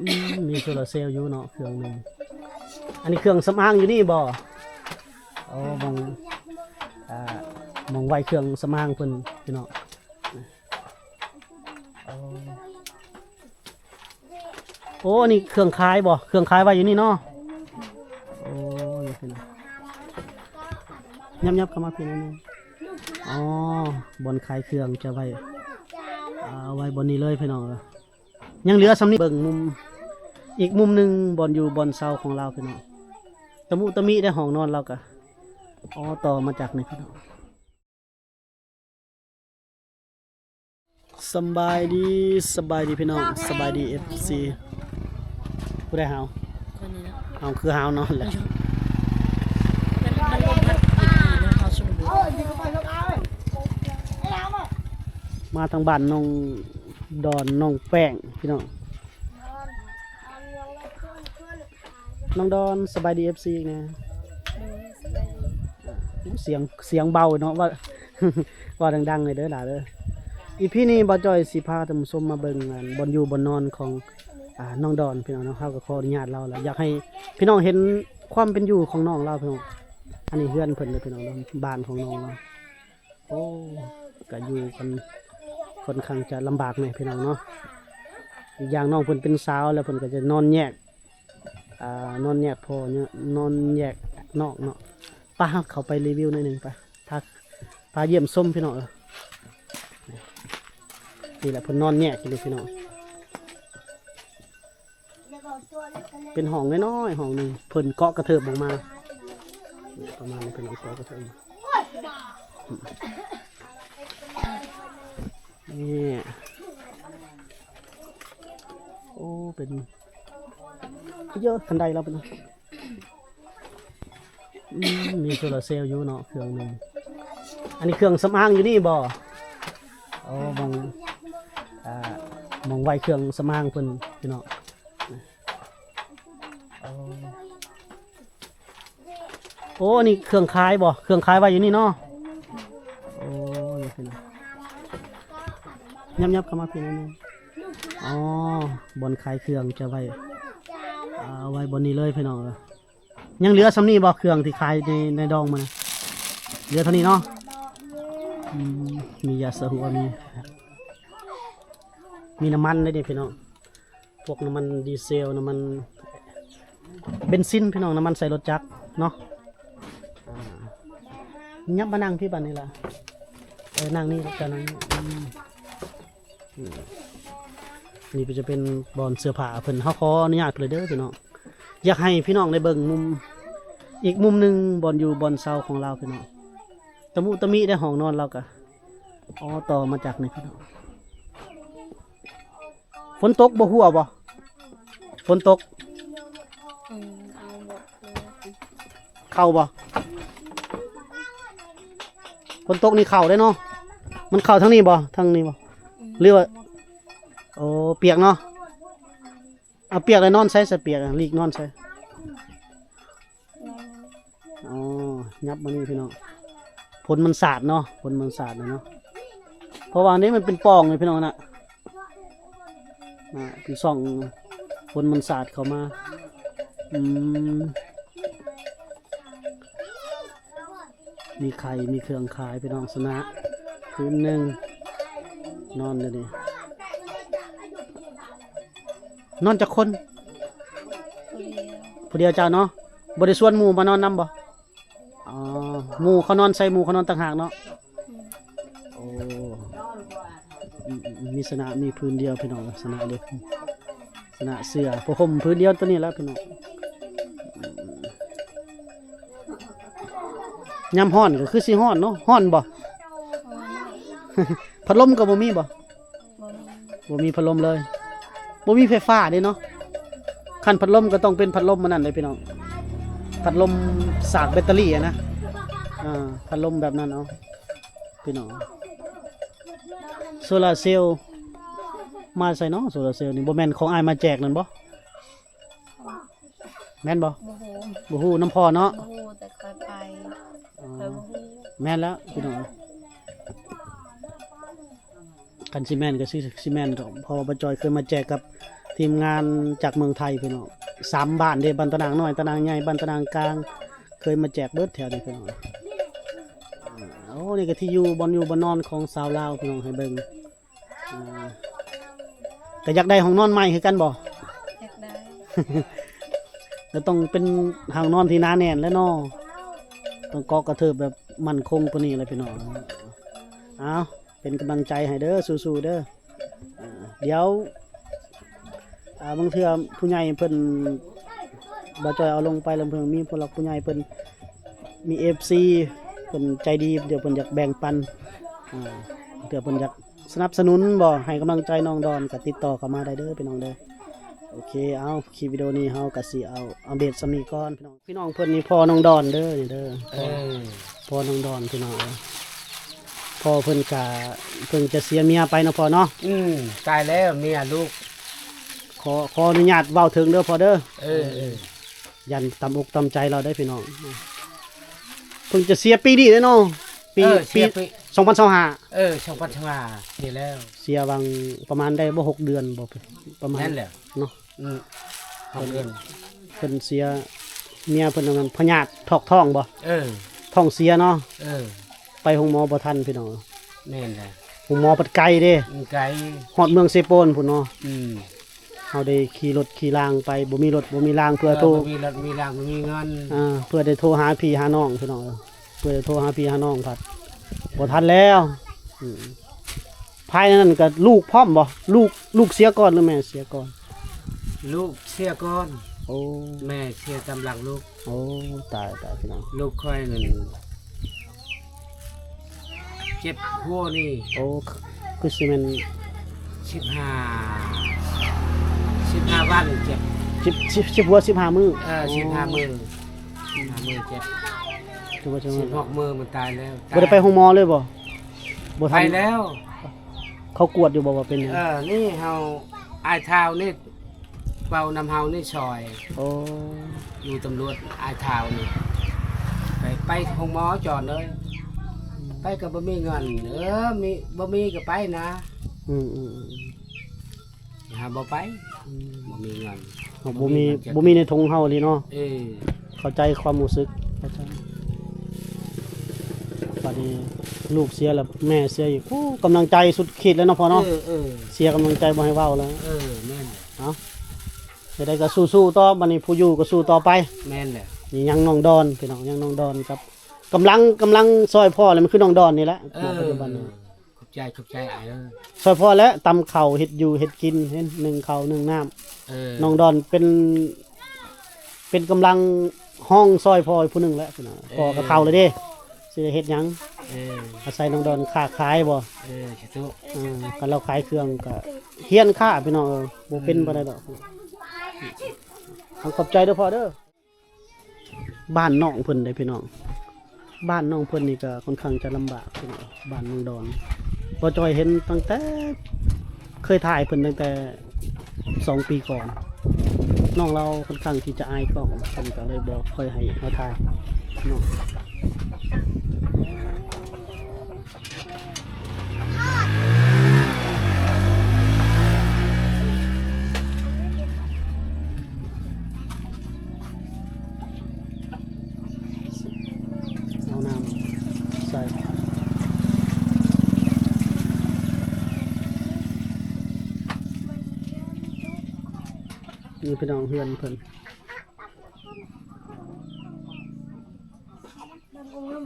ອືມ ມີໂຊລາເຊວຢູ່ເນາະ ເຄື່ອງໜຶ່ງ. ອັນນີ້ເຄື່ອງສຳອາງຢູ່ນີ້ບໍ່? ໂອ້ ໝ່ອງ ອ່າ ໝ່ອງໄວ້ເຄື່ອງສຳອາງເພິ່ນພີ່ນ້ອງ. ໂອ້ ໂອ້ ອັນນີ້ເຄື່ອງຂາຍບໍ່? ເຄື່ອງຂາຍໄວ້ຢູ່ນີ້ເນາະ. ໂອ້ ນີ້ພີ່ນ້ອງ ຍັບໆເຂົ້າມາພີ່ໜ້ອຍໜຶ່ງ. ອໍ ບ່ອນຂາຍເຄື່ອງຈະໄວ້ ອ່າ ໄວ້ບ່ອນນີ້ເລີຍພີ່ນ້ອງ. ຍັງເຫຼືອສ່ຳນີ້ ເບິ່ງມຸມ ອີກມຸມໜຶ່ງ ບ່ອນຢູ່ບ່ອນເຊົາຂອງລາວພີ່ນ້ອງ. ຕະມຸຕະມິໄດ້ຫ້ອງນອນລາວກະ ອໍ ຕໍ່ມາຈາກນີ້ພີ່ນ້ອງ. ສຳບາຍດີ ສະບາຍດີພີ່ນ້ອງ ສະບາຍດີ ເອັຟຊີ. ຜູ້ໃດຫາວ? ຄົນນີ້ນະ ຫາວຄືຫາວນອນແຫຼະ. ມັນ ມັນລົມພັດ ມາທາງບ້ານນ້ອງດອນ ນ້ອງແປ້ງພີ່ນ້ອງ. ນ້ອງດອນ ສະບາຍດີ ເອັຟຊີ ອີກແນ່. ໂດຍ ສະບາຍດີ. ສຽງ ສຽງເບົາເນາະ ເວົ້າ ເວົ້າດັງໆ ໜ້ອຍເດີຫຼາເດີ. ອີພີນີ້ ບ່າວຈ້ອຍຊິພາທ່ານຜູ້ຊົມມາເບິ່ງ ອັນ ບ່ອນຢູ່ບ່ອນນອນຂອງ ອ່າ ນ້ອງດອນພີ່ນ້ອງເນາະ. ເຮົາກໍຂໍອະນຸຍາດລາວແລ້ວ ຢາກໃຫ້ພີ່ນ້ອງເຫັນຄວາມເປັນຢູ່ຂອງນ້ອງລາວພີ່ນ້ອງ. ອັນນີ້ເຮືອນເພິ່ນເດີພີ່ນ້ອງເດີ ບ້ານຂອງນ້ອງລາວ. ໂອ້ ກະຢູ່ກັນຄ່ອນຂ້າງຈະລຳບາກແດ່ພີ່ນ້ອງເນາະ. ອີກຢ່າງນ້ອງເພິ່ນເປັນສາວແລ້ວ ເພິ່ນກໍຈະນອນແຍກ ອ່າ ນອນແຍກພໍ່ ນອນແຍກນ້ອງເນາະ. ປະ ເຮົາເຂົ້າໄປຣີວິວໜ້ອຍໜຶ່ງ ໄປ ພາ ພາຢ້ຽມຊົມພີ່ນ້ອງ. ເອີ ນີ້ແຫຼະ ເພິ່ນນອນແຍກຢູ່ນີ້ພີ່ນ້ອງ. ເປັນຫ້ອງນ້ອຍໆ ຫ້ອງໜຶ່ງ ເພິ່ນເກາະກະເທີບອອກມາ ປະມານນີ້ ເພິ່ນເກາະກະເທີບ ນີ້. ໂອ້ ເປັນ ເຍາະ ຄັນໄດລາວເປັນ ອືມ ມີໂຊລາເຊວຢູ່ເນາະ ເຄື່ອງໜຶ່ງ. ອັນນີ້ເຄື່ອງສຳອາງຢູ່ນີ້ບໍ່? ໂອ້ ໝ່ອງ ອ່າ ໝ່ອງໄວ້ເຄື່ອງສຳອາງເພິ່ນພີ່ນ້ອງ. ໂອ້ ໂອ້ ອັນນີ້ເຄື່ອງຂາຍບໍ່? ເຄື່ອງຂາຍໄວ້ຢູ່ນີ້ເນາະ. ໂອ້ ນີ້ພີ່ນ້ອງ ຍັບໆເຂົ້າມາພີ່ໜ້ອຍໜຶ່ງ. ອໍ ບ່ອນຂາຍເຄື່ອງຈະໄວ້ ອ່າ ໄວ້ບ່ອນນີ້ເລີຍພີ່ນ້ອງ. ຍັງເຫຼືອສ່ຳນີ້ບໍ່ ເຄື່ອງທີ່ຂາຍໃນ ໃນດອງມື້ນະ? ເຫຼືອເທົ່ານີ້ເນາະ. ອືມ ມີຢາສະຫົວ ມີ ມີນ້ຳມັນເດ້ນີ້ພີ່ນ້ອງ ພວກນ້ຳມັນດີເຊວ ນ້ຳມັນເບັນຊິນພີ່ນ້ອງ ນ້ຳມັນໃສ່ລົດຈັກເນາະ. ອ່າ ຍັບມານັ່ງພີ້ບາດນີ້ລະ ເອີ ນັ່ງນີ້ ເຈົ້ານັ່ງນີ້. ອືມ ນີ້ກໍຈະເປັນບ່ອນເສື້ອຜ້າເພິ່ນ ເຮົາຂໍອະນຸຍາດເພິ່ນເລີຍເດີພີ່ນ້ອງ. ຢາກໃຫ້ພີ່ນ້ອງໄດ້ເບິ່ງມຸມ ອີກມຸມໜຶ່ງ ບ່ອນຢູ່ບ່ອນເຊົາຂອງລາວພີ່ນ້ອງ. ຕະມຸຕະມິໄດ້ຫ້ອງນອນລາວກະ ອໍ ຕໍ່ມາຈາກນີ້ພີ່ນ້ອງ. ຝົນຕົກບໍ່ຮົ່ວບໍ່? ຝົນຕົກ ອືມ ເຂົ້າບໍ່? ຝົນຕົກນີ້ເຂົ້າໄດ້ເນາະ. ມັນເຂົ້າທາງນີ້ບໍ່? ທາງນີ້ບໍ່? ອືມ ຫຼືວ່າ ໂອ້ ປຽກເນາະ. ເອົາ ປຽກແລ້ວນອນໃສ? ສະປຽກ ຫຼີກນອນໃສ? ອໍ ຍັບມານີ້ພີ່ນ້ອງ ຝົນມັນສາດເນາະ ຝົນມັນສາດເນາະ. ເພາະວ່ານີ້ມັນເປັນປ່ອງນີ້ພີ່ນ້ອງນະ ອ່າ ເປັນຊ່ອງ ຝົນມັນສາດເຂົ້າມາ. ອືມ ມີໄຂ່ ມີເຄື່ອງຂາຍພີ່ນ້ອງ. ຊະນະ ຄືນໜຶ່ງ ນອນຢູ່ນີ້. ນອນຈັກຄົນ? ຜູ້ດຽວ ຜູ້ດຽວເຈົ້າເນາະ. ບໍ່ໄດ້ຊວນໝູ່ມານອນນຳບໍ່? ອໍ ໝູ່ເຂົານອນໃສ? ໝູ່ເຂົານອນຕ່າງຫາກເນາະ. ອືມ ໂອ້ ອືມ ມີຊະນະ ມີພື້ນດຽວພີ່ນ້ອງ. ຊະນະເດ້ ຊະນະເສື້ອ ຜ້າຫົ່ມພື້ນດຽວໂຕນີ້ແຫຼະພີ່ນ້ອງ. ຍາມຮ້ອນກໍຄືຊິຮ້ອນເນາະ. ຮ້ອນບໍ່? ພັດລົມກໍບໍ່ມີບໍ່? ບໍ່ມີ ບໍ່ມີພັດລົມເລີຍ. ບໍ່ມີໄຟຟ້າເດ້ເນາະ. ຄັນພັດລົມກໍຕ້ອງເປັນພັດລົມອັນນັ້ນເດ້ພີ່ນ້ອງ ພັດລົມສາກແບັດເຕີຣີຫັ້ນນະ. ອ່າ ພັດລົມແບບນັ້ນເອົາພີ່ນ້ອງ. ໂຊລາເຊວມາໃສເນາະ? ໂຊລາເຊວນີ້ບໍ່ແມ່ນຂອງອ້າຍມາແຈກນັ້ນບໍ່? ແມ່ນບໍ່? ບໍ່ຮູ້ ບໍ່ຮູ້ນຳພໍ່ເນາະ. ບໍ່ຮູ້ ແຕ່ຂ້ອຍໄປ ອໍ ຂ້ອຍບໍ່ຮູ້. ແມ່ນແລ້ວພີ່ນ້ອງ ຄັນຊິແມ່ນກໍຊິ ຊິແມ່ນດອກ ເພາະວ່າປ້າຈ້ອຍເຄີຍມາແຈກກັບ ທີມງານຈາກເມືອງໄທພີ່ນ້ອງ ສາມບ້ານເດ້ ບ້ານຕານາງນ້ອຍ ຕານາງໃຫຍ່ ບ້ານຕານາງກາງ ເຄີຍມາແຈກເບິດແຖວນີ້ພີ່ນ້ອງ. ໂອ້ ນີ້ກໍທີ່ຢູ່ ບ່ອນຢູ່ບ່ອນນອນຂອງຊາວລາວພີ່ນ້ອງ ໃຫ້ເບິ່ງ. ອ່າ ກໍຢາກໄດ້ຫ້ອງນອນໃໝ່ຄືກັນບໍ່? ຢາກໄດ້ ກໍຕ້ອງເປັນຫ້ອງນອນທີ່ໜາແໜ້ນແຫຼະເນາະ ຕ້ອງເກາະກະເທີບແບບໝັ້ນຄົງກວ່ານີ້ແຫຼະພີ່ນ້ອງ. ເອົາ ເປັນກຳລັງໃຈໃຫ້ເດີ ສູ້ໆເດີ. ອ່າ ດຽວ ອ່າ ບາງເທື່ອຜູ້ໃຫຍ່ເພິ່ນ ບ່າວຈ້ອຍເອົາລົງໄປແລ້ວ ເພິ່ນມີຜູ້ຫຼັກຜູ້ໃຫຍ່ເພິ່ນ ມີເອັຟຊີເພິ່ນໃຈດີ ດຽວເພິ່ນຢາກແບ່ງປັນ ອ່າ ເພື່ອເພິ່ນຢາກສະໜັບສະໜູນບໍ່ ໃຫ້ກຳລັງໃຈນ້ອງດອນ ກໍຕິດຕໍ່ເຂົ້າມາໄດ້ເດີພີ່ນ້ອງເດີ. ໂອເຄ ເອົາ ຄລິບວິດີໂອນີ້ເຮົາກໍຊິເອົາອັບເດດສ່ຳນີ້ກ່ອນພີ່ນ້ອງ. ພີ່ນ້ອງເພິ່ນນີ້ພໍ່ນ້ອງດອນເດີ ນີ້ເດີ ເອີ ພໍ່ນ້ອງດອນພີ່ນ້ອງ. ພໍ່ເພິ່ນກະເພິ່ງຈະເສຍເມຍໄປເນາະພໍ່ເນາະ. ອືມ ຕາຍແລ້ວເມຍລູກ. ຂໍ ຂໍອະນຸຍາດເວົ້າເຖິງເດີພໍ່ເດີ. ເອີ ເອີ ຢ້ານຕຳອົກຕຳໃຈລາວໄດ໋ພີ່ນ້ອງ. ເພິ່ງຈະເສຍປີນີ້ເດ້ເນາະ ປີ ເອີ ປີ ສອງພັນຊາວຫ້າ. ເອີ ສອງພັນຊາວຫ້າ ເສຍແລ້ວ. ເສຍຫວ່າງປະມານໄດ້ບໍ່ຫົກເດືອນບໍ່ ປະມານນັ້ນແຫຼະເນາະ. ອືມ ຫົກເດືອນ. ເພິ່ນເສຍ ເມຍເພິ່ນນັ້ນມັນພະຍາດຖອກທ້ອງບໍ່? ເອີ ທ້ອງເສຍເນາະ. ເອີ ໄປໂຮງໝໍບໍ່ທັນພີ່ນ້ອງ. ແມ່ນແຫຼະ ໂຮງໝໍພັດໄກເດ້. ມັນໄກ ຮອດເມືອງເຊໂປນພຸ້ນເນາະ. ອືມ ເຮົາໄດ້ຂີ່ລົດຂີ່ລາງໄປ ບໍ່ມີລົດບໍ່ມີລາງ ເພື່ອ ເອີ ໂທ ບໍ່ມີລົດມີລາງ ບໍ່ມີເງິນ ອ່າ ເພື່ອໄດ້ໂທຫາພີ່ຫານ້ອງພີ່ນ້ອງ. ເພື່ອໂທຫາພີ່ຫານ້ອງພັດບໍ່ທັນແລ້ວ. ອືມ ພາຍໃນນັ້ນກໍລູກພ້ອມບໍ່? ລູກ ລູກເສຍກ່ອນ ຫຼືແມ່ເສຍກ່ອນ? ລູກເສຍກ່ອນ. ໂອ້ ແມ່ເສຍຕາມຫຼັງລູກ. ໂອ້ ຕາຍ ຕາຍພີ່ນ້ອງ. ລູກຂ້ອຍນັ້ນເຈັບຫົວນີ້. ໂອ້ ຄືຊິແມ່ນ ສິບຫ້າ ສິບຫ້າວັນເຈັບ. ສິບ ສິບ ສິບຫົວ ສິບຫ້າມື້. ເອີ ໂອ້ ສິບຫ້າມື້ ສິບຫ້າມື້ເຈັບ. ຖືວ່າ ສິບຫົກມື້ມັນຕາຍແລ້ວ. ບໍ່ໄດ້ໄປໂຮງໝໍເລີຍບໍ່? ບໍ່ທັນ ໄປແລ້ວ. ເຂົາກວດຢູ່ບໍ່ວ່າເປັນຫຍັງ? ເອີ ນີ້ເຮົາ ອ້າຍທ້າວນີ້ເວົ້ານຳເຮົານີ້ຊ່ອຍ. ໂອ້ ຢູ່ຕຳຫຼວດ ອ້າຍທ້າວນີ້ ໄປ ໄປໂຮງໝໍຈອນເລີຍ. ໄປກໍບໍ່ມີເງິນ. ເອີ ມີ ບໍ່ມີກໍໄປນະ. ອືມໆໆ ຫາບໍ່ໄປ. ອືມ ບໍ່ມີເງິນ ເຮົາບໍ່ມີ ບໍ່ມີເງິນຈັກ ບໍ່ມີໃນຖົງເຮົາອີ່ຫຼີເນາະ. ເອີ ເຂົ້າໃຈຄວາມຮູ້ສຶກ ເຂົ້າໃຈ. ບາດນີ້ລູກເສຍແລ້ວ ແມ່ເສຍອີກ ໂອ້ ກຳລັງໃຈສຸດຂີດແລ້ວເນາະພໍ່ເນາະ. ເອີ ເອີ ເສຍກຳລັງໃຈບໍ່ໃຫ້ເວົ້າແລ້ວ. ເອີ ແມ່ນ. ເອົ້າ ຈັ່ງໃດກໍສູ້ໆຕໍ່ ບາດນີ້ຜູ້ຢູ່ກໍສູ້ຕໍ່ໄປ. ແມ່ນແຫຼະ. ນີ້ຍັງນ້ອງດອນພີ່ນ້ອງ ຍັງນ້ອງດອນກັບ ກຳລັງ ກຳລັງຊ່ອຍພໍ່ແຫຼະ ມັນຄືນ້ອງດອນນີ້ແຫຼະ. ເອີ ປັດຈຸບັນນີ້ ຂອບໃຈ ຂອບໃຈອ້າຍເອີຍ. ຊ່ອຍພໍ່ແຫຼະ ຕຳເຂົ້າ ເຮັດຢູ່ເຮັດກິນ ເຮັດ ໜຶ້ງເຂົ້າໜຶ້ງນ້ຳ. ເອີ ນ້ອງດອນເປັນ ເປັນກຳລັງຮອງຊ່ອຍພໍ່ອີກຜູ້ໜຶ່ງແຫຼະ. ເອີ ພໍ່ກໍເຖົ້າແລ້ວເດ້ ຊິໄດ້ເຮັດຫຍັງ? ເອີ ອາໄສນ້ອງດອນຄ້າຂາຍບໍ່? ເອີ ສາທຸ. ເອີ ຄັນລາວຂາຍເຄື່ອງກໍຮຽນຄ້າພີ່ນ້ອງເອີຍ ບໍ່ເປັນປານໃດດອກ. ເອີ ຂອບໃຈເດີພໍ່ເດີ. ບ້ານນ້ອງເພິ່ນເດ້ພີ່ນ້ອງ ບ້ານນ້ອງເພິ່ນນີ້ກໍຄ່ອນຂ້າງຈະລຳບາກພີ່ນ້ອງ. ບ້ານນ້ອງດອນ ບໍ່ຈ່ອຍເຫັນຕັ້ງແຕ່ ເຄີຍຖ່າຍເພິ່ນຕັ້ງແຕ່ສອງປີກ່ອນ. ນ້ອງລາວຄ່ອນຂ້າງທີ່ຈະອາຍກ້ອງ ເພິ່ນກໍເລີຍບໍ່ຄ່ອຍໃຫ້ເຮົາຖ່າຍເນາະ. ເອົານ້ຳໃສ່ ນີ້ພີ່ນ້ອງ ເຮືອນເພິ່ນ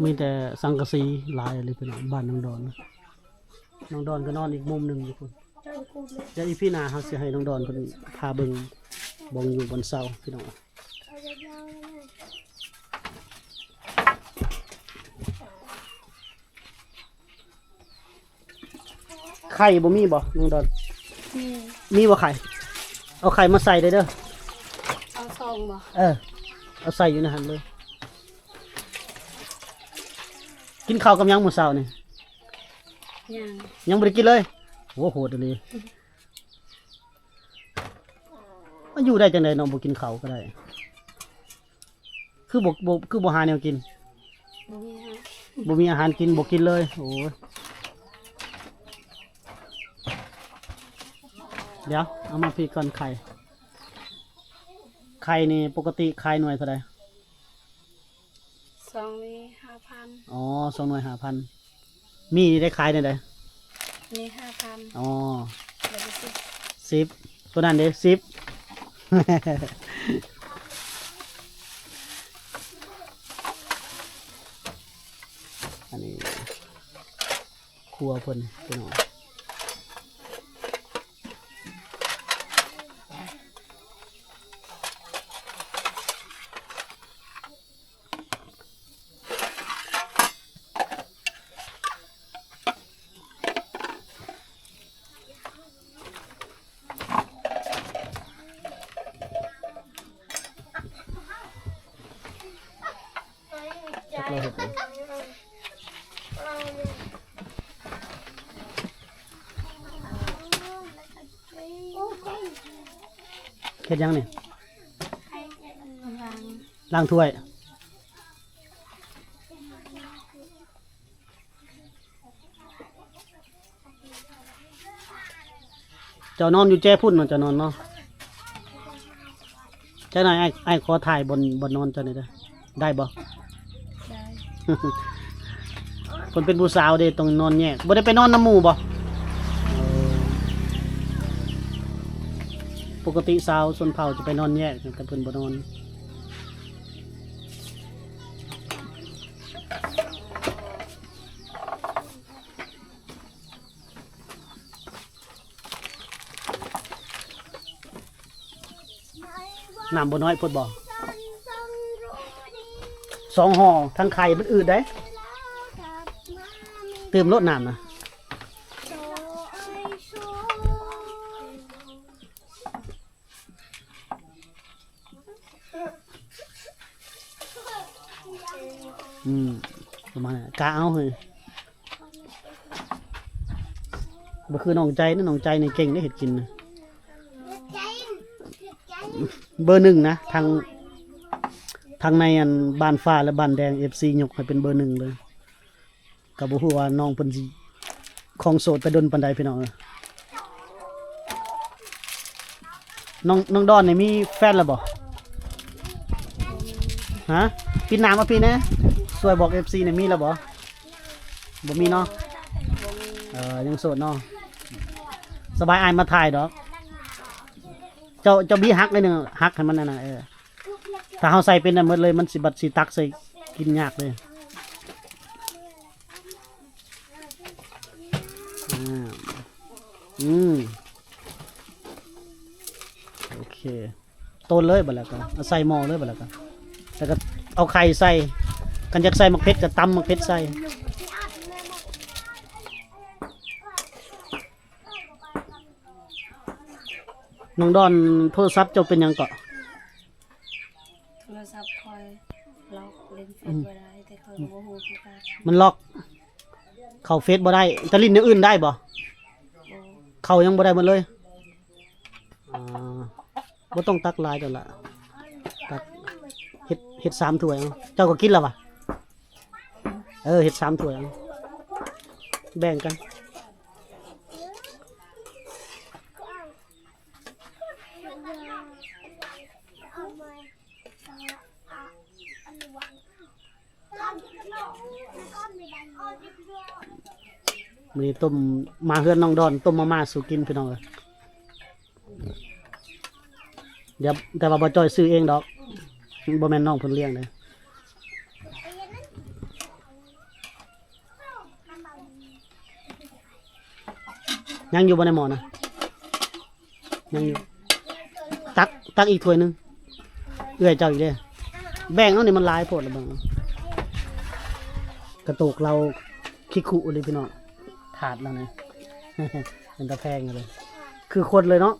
ມີແຕ່ສັງກະສີຫຼາຍອີ່ຫຼີພີ່ນ້ອງ ບ້ານນ້ອງດອນ. ນ້ອງດອນກໍນອນອີກມຸມໜຶ່ງຢູ່ພຸ້ນ. ດຽວອີພີໜ້າເຮົາຊິໃຫ້ນ້ອງດອນເພິ່ນພາເບິ່ງບ່ອນຢູ່ບ່ອນເຊົາພີ່ນ້ອງ. ໄຂ່ບໍ່ມີບໍ່ນ້ອງດອນ? ມີ. ມີບໍ່ໄຂ່? ເອົາໄຂ່ມາໃສ່ເດີ. ເອົາສອງບໍ່? ເອີ ເອົາໃສ່ຢູ່ໃນຫັ້ນເລີຍ. ກິນເຂົ້າກັບຫຍັງມື້ເຊົ້ານີ້? ຍັງ. ຍັງບໍ່ໄດ້ກິນເລີຍ? ໂອ້ ໂຫດອີ່ຫຼີ. ມາຢູ່ໄດ້ຈັ່ງໃດເນາະ ບໍ່ກິນເຂົ້າກໍໄດ້? ຄືບໍ່ ບໍ່ ຄືບໍ່ຫາແນວກິນ? ບໍ່ມີອາຫານ ບໍ່ມີອາຫານກິນ ບໍ່ກິນເລີຍ. ໂອ້ຍ. ດຽວ ເອົາມາພີ້ກ່ອນ ໄຂ່ ໄຂ່ນີ້ປົກກະຕິຂາຍໜ່ວຍເທົ່າໃດ? ສອງໜ່ວຍຫ້າພັນ. ອໍ ສອງໜ່ວຍຫ້າພັນ. ມີນີ້ໄດ້ຂາຍແນວໃດ? ມີຫ້າພັນ. ອໍ ແລ້ວກໍສິບ ສິບ ໂຕນັ້ນເດ້ ສິບ. ອັນນີ້ຄົວເພິ່ນພີ່ນ້ອງ. ຈັກລາວເຮັດຫຍັງ? ເຮັດຫຍັງນີ້? ລ້າງຖ້ວຍ. ເຈົ້ານອນຢູ່ແຈພຸ້ນເນາະ ເຈົ້ານອນເນາະ. ຈັກໜ່ອຍອ້າຍ ອ້າຍຂໍຖ່າຍບ່ອນ ບ່ອນນອນເຈົ້າໜ່ອຍເດີ້ ໄດ້ບໍ່? ໄດ້. ເພິ່ນເປັນຜູ້ສາວເດ້ ຕ້ອງນອນແຍກ. ບໍ່ໄດ້ໄປນອນນຳໝູ່ບໍ່? ເອີ ປົກກະຕິສາວຊົນເຜົ່າຈະໄປນອນແຍກ ແຕ່ເພິ່ນບໍ່ນອນ. ນ້ຳບໍ່ນ້ອຍໂພດບໍ່? ສອງຫໍ່ ທັງໄຂ່ມັນອືດເດ້. ຕື່ມໂລດນ້ຳນະ. ອືມ ປະມານນັ້ນ ກະເອົາເຮີ້ຍ. ບໍ່ຄືນ້ອງໃຈນະ ນ້ອງໃຈນີ້ເກັ່ງເດ້ເຮັດກິນນະ ເບີໜຶ່ງນະ ທາງ ທາງໃນອັນບ້ານຟ້າ ແລະ ບ້ານແດງ ເອັຟຊີຍົກໃຫ້ເປັນເບີໜຶ່ງເລີຍ. ກໍບໍ່ຮູ້ວ່ານ້ອງເພິ່ນຊິຄອງໂສດໄປດົນປານໃດພີ່ນ້ອງເອີຍ. ນ້ອງ ນ້ອງດອນນີ້ມີແຟນແລ້ວບໍ່? ຮະ? ປິດໜ້າມາພີ້ແດ່ ຊ່ວຍບອກເອັຟຊີແດ່ ມີແລ້ວບໍ່? ບໍ່ມີເນາະ. ເອີ ຍັງໂສດເນາະ. ສະບາຍ ອ້າຍມາຖ່າຍດອກ. ເຈົ້າ ເຈົ້າບີຫັກໜ້ອຍໜຶ່ງ ຫັກໃຫ້ມັນອັນນັ້ນ ເອີ. ຖ້າເຮົາໃສ່ເປັນນັ້ນໝົດເລີຍ ມັນຊິ ບັດຊິຕັກໃສ່ກິນຍາກເດ້. ອ່າ ອືມ ໂອເຄ ຕົ້ນເລີຍ ບັດແລ້ວກໍເອົາໃສ່ໝໍ້ເລີຍ ບັດແລ້ວກໍ ແລ້ວກໍເອົາໄຂ່ໃສ່. ຄັນຢາກໃສ່ໝາກເຜັດກໍຕຳໝາກເຜັດໃສ່. ນ້ອງດອນ ໂທລະສັບເຈົ້າເປັນຫຍັງເກາະ? ໂທລະສັບຂ້ອຍລັອກ ຫຼິ້ນເຟສ ອືມ ບໍ່ໄດ້ ແຕ່ຂ້ອຍກໍບໍ່ຮູ້ຄືກັນ ມັນລັອກ ເຂົ້າເຟສບໍ່ໄດ້. ແຕ່ຫຼິ້ນແນວອື່ນໄດ້ບໍ່? ບໍ່ ເຂົ້າຫຍັງບໍ່ໄດ້ໝົດເລີຍ. ອ່າ ບໍ່ຕ້ອງຕັກຫຼາຍດອກລະ ຕັກ ເຮັດ ເຮັດສາມຖ້ວຍເອົາ. ເຈົ້າກໍກິນລະຫວາ? ເອີ ເຮັດສາມຖ້ວຍເອົາ ແບ່ງກັນ. ມື້ນີ້ຕົ້ມ ມາເຮືອນນ້ອງດອນ ຕົ້ມມາມ່າສູ່ກິນພີ່ນ້ອງເອີຍ. ດຽວ ແຕ່ວ່າບໍ່ຈ່ອຍຊື້ເອງດອກ ບໍ່ແມ່ນນ້ອງເພິ່ນລ້ຽງເດ້. ຍັງຢູ່ບໍ່ໃນໝໍ້ນະ? ຍັງຢູ່. ຕັກ ຕັກອີກຖ້ວຍໜຶ່ງ ເອື້ອຍເຈົ້າອີກເດ້. ແບ່ງເອົານີ້ ມັນຫຼາຍໂພດລະເບິ່ງ. ກະໂຕກລາວຂີ້ຄຸອີ່ຫຼີພີ່ນ້ອງ ຖາດລາວນີ້ ເປັນຕາແພງເລີຍ ຄືຄົນເລີຍເນາະ.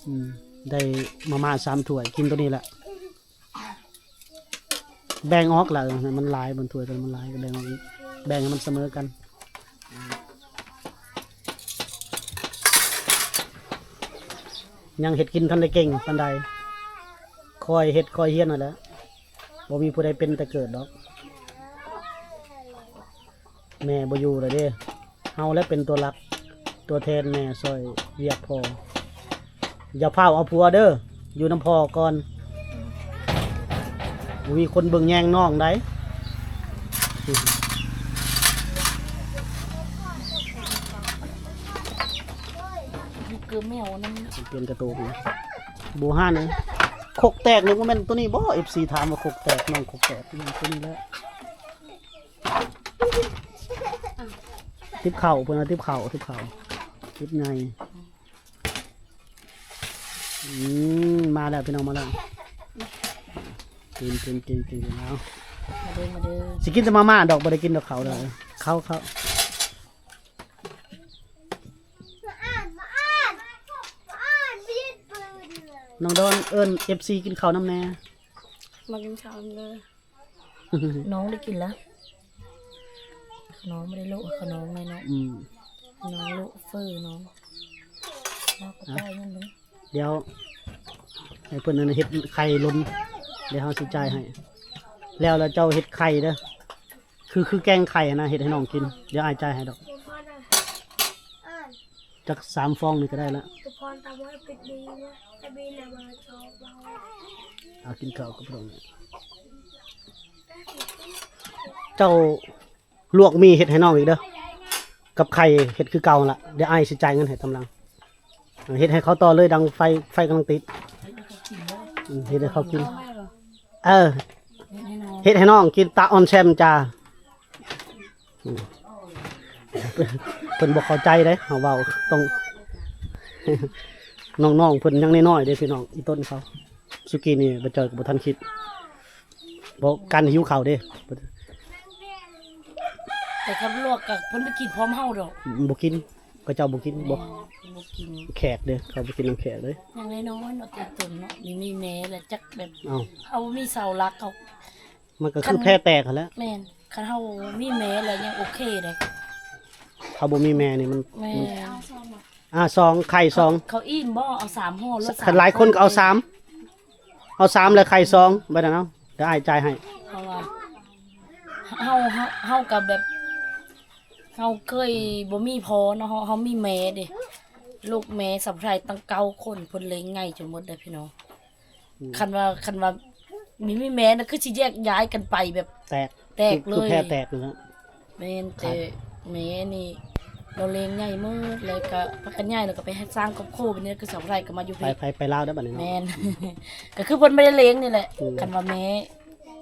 ອືມ ໄດ້ມາມ່າສາມຖ້ວຍ ກິນໂຕນີ້ແຫຼະ ແບ່ງອອກລະ ເອີ ໃຫ້ມັນຫຼາຍ ມັນຖ້ວຍໂຕນັ້ນມັນຫຼາຍ ກໍແບ່ງອອກອີກ ແບ່ງໃຫ້ມັນສະເໝີກັນ. ຍັງເຮັດກິນທັນໄດ້ເກັ່ງປານໃດ. ຄ່ອຍເຮັດຄ່ອຍຮຽນນັ້ນແຫຼະ. ບໍ່ມີຜູ້ໃດເປັນແຕ່ເກີດດອກ. ແມ່ບໍ່ຢູ່ແລ້ວເດ້. ເຮົາແຫຼະເປັນຕົວຫຼັກ ຕົວແທນແມ່ຊ່ອຍວຽກພໍ່. ຢ່າຟ້າວເອົາຜົວເດີ້. ຢູ່ນຳພໍ່ກ່ອນ. ບໍ່ມີຄົນເບິ່ງແຍງນ້ອງໃດ. ມີເກີແມວນຳ. ປ່ຽນກະໂຕກນະ. ບໍ່ຫານເດ້. ຄົກແຕກນີ້ບໍ່ແມ່ນໂຕນີ້ບໍ່? ເອັຟຊີຖາມວ່າຄົກແຕກ ນ້ອງຄົກແຕກ ໂຕນີ້ແຫຼະ. ຕິບເຂົ້າ ເພິ່ນວ່າຕິບເຂົ້າ ຕິບເຂົ້າ ຕິບໃຫຍ່. ອືມ ມາແລ້ວພີ່ນ້ອງ ມາແລ້ວ. ກິນ ກິນ ກິນ ກິນ ກິນ ເອົາ. ມາເດີ ມາເດີ. ຊິກິນແຕ່ມາມ່າດອກ ບໍ່ໄດ້ກິນດອກເຂົ້າດອກ. ເຂົ້າ ເຂົ້າ. ນ້ອງດອນເອີ້ນເອັຟຊີກິນເຂົ້ານຳແດ່. ມາກິນເຂົ້ານຳເດີ. ນ້ອງໄດ້ກິນລະ ຂະໜອງ ບໍ່ໄດ້ໂລະ ຂະໜອງແນ່ເນາະ. ອືມ ນ້ອງໂລະເຟີນ້ອງ. ເອົາກະໄປນັ້ນເບິ່ງ. ດຽວໃຫ້ເພິ່ນອັນເຮັດໄຂ່ຫຼົ່ນ ດຽວເຮົາຊິຈ່າຍໃຫ້. ແລ້ວ ແລ້ວເຈົ້າເຮັດໄຂ່ເດີ້. ຄື ຄືແກງໄຂ່ຫັ້ນນະ ເຮັດໃຫ້ນ້ອງກິນ. ດຽວອ້າຍຈ່າຍໃຫ້ດອກ. ຈັກສາມຟອງນີ້ກະໄດ້ລະ. ເອົາ ກິນເຂົ້າກັບພວກນີ້. ເຈົ້າລວກໝີ່ເຮັດໃຫ້ນ້ອງອີກເດີ້. ກັບໄຂ່ເຮັດຄືເກົ່າຫັ້ນລະ. ດຽວອ້າຍຊິຈ່າຍເງິນໃຫ້ຕາມຫຼັງ. ເຮັດໃຫ້ເຂົາຕໍ່ເລີຍ ດັງໄຟ ໄຟກຳລັງຕິດ. ອືມ ເຮັດໃຫ້ເຂົາກິນ. ເອີ ເຮັດໃຫ້ນ້ອງກິນຕາອອນແຊມຈ້າ. ອືມ ເພິ່ນບໍ່ເຂົ້າໃຈເດ້ ເຮົາເວົ້າຕ້ອງ ນ້ອງໆເພິ່ນຍັງນ້ອຍໆເດ້ພີ່ນ້ອງ. ອີຕົ້ນເຂົາ ສຸກີນີ້ບໍ່ຈ່ອຍກະບໍ່ທັນຄິດ ເພາະການຫິວເຂົ້າເດ້. ແຕ່ຄັນລວກກະເພິ່ນບໍ່ກິນພ້ອມເຮົາດອກ. ບໍ່ກິນ ເຂົາເຈົ້າບໍ່ກິນ. ບໍ່ ບໍ່ກິນ ແຂກເດ້ ເຂົາບໍ່ກິນນຳແຂກເດ້. ຍັງນ້ອຍໆເນາະ ແຕ່ຕົ້ນເນາະ ມີແມ່ລະຈັກແບບ ເຮົາບໍ່ມີເສົາຫຼັກ ເຮົາ ມັນກະຄືແພແຕກຫັ້ນແຫຼະ. ແມ່ນ ຄັນເຮົາມີແມ່ແລ້ວຍັງໂອເຄເດ້. ເຮົາບໍ່ມີແມ່ນີ້ມັນ ແມ່ນ ມັນ ອ່າ ສອງ ໄຂ່ສອງ. ເຂົາອີ່ມບໍ່? ເອົາສາມຫໍ່ ຫຼື ຄັນຫຼາຍຄົນກະເອົາສາມ ເອົາສາມແລ້ວໄຂ່ສອງ ແບບນັ້ນເອົາ. ດຽວອ້າຍຈ່າຍໃຫ້. ເພາະວ່າເຮົາ ເຮົາ ເຮົາກະແບບ ເຮົາເຄີຍບໍ່ມີພໍ່ເນາະ ເຮົາ ເຮົາມີແມ່ເດ້. ລູກແມ່ສະພະໄພຕັ້ງເກົ້າຄົນ ເພິ່ນລ້ຽງໃຫຍ່ຈົນໝົດເດ້ພີ່ນ້ອງ. ອືມ ຄັນວ່າ ຄັນວ່າມີ ມີແມ່ນະ ຄືຊິແຍກຍ້າຍກັນໄປແບບ ແຕກ ແຕກເລີຍ ຄືແພແຕກນັ້ນແຫຼະ. ແມ່ນ ແຕ່ແມ່ນີ້ລາວລ້ຽງໃຫຍ່ໝົດ ແລ້ວກະພາກັນຍ້າຍ ແລ້ວກະໄປສ້າງຄອບຄົວ ບາດນີ້ຄືສະພະໄພກະມາຢູ່ພີ້ ໄປ ໄປລາວໄດ້ບາດນີ້ເນາະ. ແມ່ນ ກະຄືເພິ່ນບໍ່ໄດ້ລ້ຽງນີ້ແຫຼະ. ອືມ ຄັນວ່າແມ່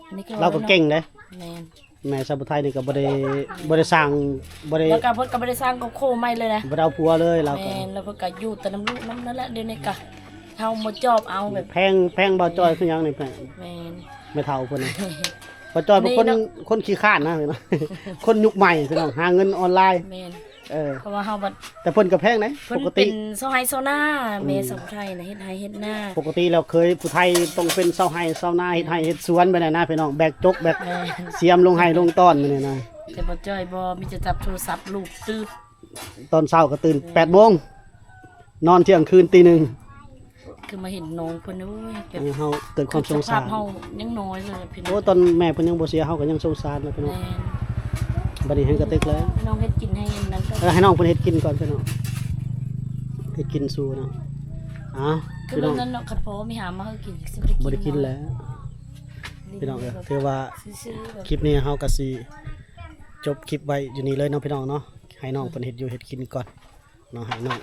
ອັນນີ້ຄືລາວກະເກັ່ງເດ້. ແມ່ນ ແມ່ສາວຜູ້ໄທນີ້ກະບໍ່ໄດ້ ບໍ່ໄດ້ສ້າງ ບໍ່ໄດ້ ແລ້ວກະເພິ່ນກະບໍ່ໄດ້ສ້າງຄອບຄົວໃໝ່ເລີຍນະ ບໍ່ໄດ້ເອົາຜົວເລີຍລາວກະ. ແມ່ນ ແລ້ວເພິ່ນກະຢູ່ແຕ່ນຳລູກນຳນັ້ນແຫຼະ. ດຽວນີ້ກະເຮົາມາຈອບເອົາແບບ ແພງ ແພງບ່າວຈ້ອຍຄືຫຍັງນີ້ແພງ. ແມ່ນ ແມ່ເຖົ້າເພິ່ນນະ ບ່າວຈ້ອຍເປັນຄົນ ຄົນຂີ້ຄ້ານນະ ຄົນຍຸກໃໝ່ພີ່ນ້ອງ ຫາເງິນອອນລາຍ. ແມ່ນ ເອີ ເພາະວ່າເຮົາບັດ ແຕ່ເພິ່ນກະແພງເດ້. ເພິ່ນ ປົກກະຕິເປັນຊາວໄຮ່ຊາວນາ. ອືມ ແມ່ສາວຜູ້ໄທນະ ເຮັດໄຮ່ເຮັດນາ. ປົກກະຕິແລ້ວເຄີຍຜູ້ໄທຕ້ອງເປັນຊາວໄຮ່ຊາວນາ ເຮັດໄຮ່ເຮັດສວນແບບນັ້ນນະພີ່ນ້ອງ ແບກຈົກແບກ ແມ່ນ ສຽມລົງໄຮ່ລົງຕອນແບບນີ້ນະ. ແຕ່ບ່າວຈ້ອຍບໍ່ ມີແຕ່ຈັບໂທລະສັບລູບຕື່ນ ຕອນເຊົ້າກະຕື່ນແປດໂມງ ນອນທ່ຽງຄືນຕີໜຶ່ງ. ຄືມາເຫັນນ້ອງເພິ່ນ ໂອ້ຍ ແບບ ເຮົາເກີດຄວາມສົງສານ ເຮົາຍັງນ້ອຍເລີຍພີ່ນ້ອງ. ໂອ້ ຕອນແມ່ເພິ່ນຍັງບໍ່ເສຍ ເຮົາກະຍັງສົງສານແລ້ວພີ່ນ້ອງ. ແມ່ນ ບາດນີ້ແຮງກະຕຶກແລ້ວ ໃຫ້ນ້ອງເຮັດກິນໃຫ້ນັ້ນ ເອີ ໃຫ້ນ້ອງເພິ່ນເຮັດກິນກ່ອນພີ່ນ້ອງ ເຮັດກິນສູ່ນະ. ອ້າວ ຄື ພີ່ນ້ອງ ນັ້ນເນາະ ຄັນພໍ່ມີຫາມາໃຫ້ກິນ ຊິບໍ່ໄດ້ກິນ ບໍ່ໄດ້ກິນແລ້ວ ພີ່ນ້ອງເອີຍ. ຖືວ່າ ຊື່ໆ ແບບ ຄລິບນີ້ເຮົາກະຊິຈົບຄລິບໄວ້ຢູ່ນີ້ເລີຍເນາະພີ່ນ້ອງເນາະ. ໃຫ້ນ້ອງເພິ່ນເຮັດຢູ່ເຮັດກິນກ່ອນເນາະ ໃຫ້ນ້ອງ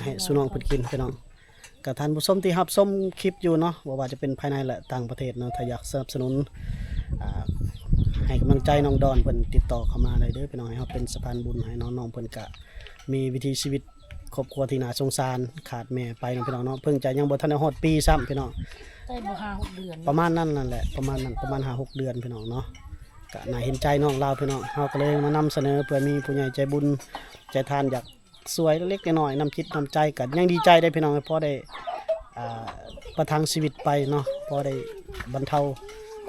ໃຫ້ສູ່ນ້ອງເພິ່ນກິນພີ່ນ້ອງ. ກະທ່ານຜູ້ຊົມທີ່ຮັບຊົມຄລິບຢູ່ເນາະ ບໍ່ວ່າຈະເປັນພາຍໃນ ແລະ ຕ່າງປະເທດເນາະ ຖ້າຢາກສະໜັບສະໜູນ ອ່າ ໃຫ້ກຳລັງໃຈນ້ອງດອນ ເພິ່ນຕິດຕໍ່ເຂົ້າມາໄດ້ເດີພີ່ນ້ອງ ໃຫ້ເຮົາເປັນສະພານບຸນໃຫ້ເນາະ. ນ້ອງເພິ່ນກະມີວິຖີຊີວິດຄອບຄົວທີ່ໜ້າສົງສານ ຂາດແມ່ໄປເນາະພີ່ນ້ອງເນາະ. ເພິ່ງຈະຍັງບໍ່ທັນໄດ້ຮອດປີຊ້ຳພີ່ນ້ອງ ໄດ້ບໍ່ຫ້າຫົກເດືອນ ປະມານນັ້ນນັ້ນແຫຼະ ປະມານນັ້ນ ປະມານຫ້າຫົກເດືອນພີ່ນ້ອງເນາະ. ກະໜ້າເຫັນໃຈນ້ອງລາວພີ່ນ້ອງ ເຮົາກະເລີຍມານຳສະເໜີ ເພື່ອມີຜູ້ໃຫຍ່ໃຈບຸນໃຈທານຢາກ ຊ່ວຍເລັກໆນ້ອຍໆ ນຳຈິດນຳໃຈ ກະຍັງດີໃຈເດ້ພີ່ນ້ອງ ພໍໄດ້ ອ່າ ປະທັງຊີວິດໄປເນາະ ພໍໄດ້ບັນເທົາ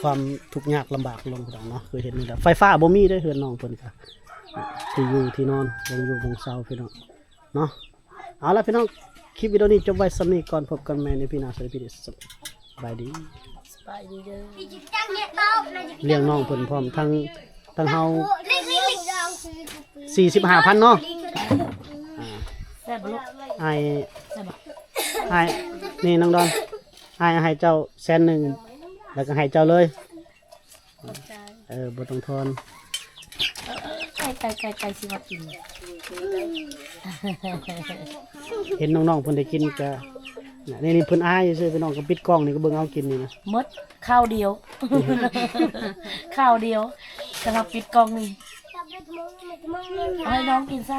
ຄວາມທຸກຍາກລຳບາກລົງພີ່ນ້ອງເນາະ. ຄືເຫັນນີ້ແຫຼະ ໄຟຟ້າບໍ່ມີເດ້ ເຮືອນນ້ອງເພິ່ນກະ ທີ່ຢູ່ທີ່ນອນ ບ່ອນຢູ່ບ່ອນເຊົາພີ່ນ້ອງເນາະ. ເອົາລະພີ່ນ້ອງ ຄລິບວິດີໂອນີ້ຈົບໄວ້ສ່ຳນີ້ກ່ອນ ພົບກັນໃໝ່ໃນ EP ໜ້າ ສະບາຍດີ ສະບາຍດີ ສະບາຍດີເດີ ລ້ຽງນ້ອງເພິ່ນພ້ອມ ທັງ ທັງເຮົາ ສີ່ສິບຫ້າພັນເນາະ ອ່າ ແຊບບໍ່ລູກ ອ້າຍ ແຊບບໍ່ ອ້າຍ ນີ້ນ້ອງດອນ ອ້າຍໃຫ້ເຈົ້າແສນໜຶ່ງ ແລ້ວກໍໃຫ້ເຈົ້າເລີຍ ຂອບໃຈ ເອີ ບໍ່ຕ້ອງທອນ ເອີ ເອີ ເອີ ໄກ່ ໄກ່ ໄກ່ ໄກ່ຊິມາກິນ ເຫັນນ້ອງໆເພິ່ນໄດ້ກິນກະ ນີ້ ນີ້ເພິ່ນອາຍຊື່ ພີ່ນ້ອງ ກໍປິດກ້ອງນີ້ ກໍເບິ່ງເອົາກິນນີ້ນະ ໝົດຄາວດຽວ ຄາວດຽວ ສຳລັບປິດກ້ອງນີ້ ເອົາໃຫ້ນ້ອງກິນຊະ.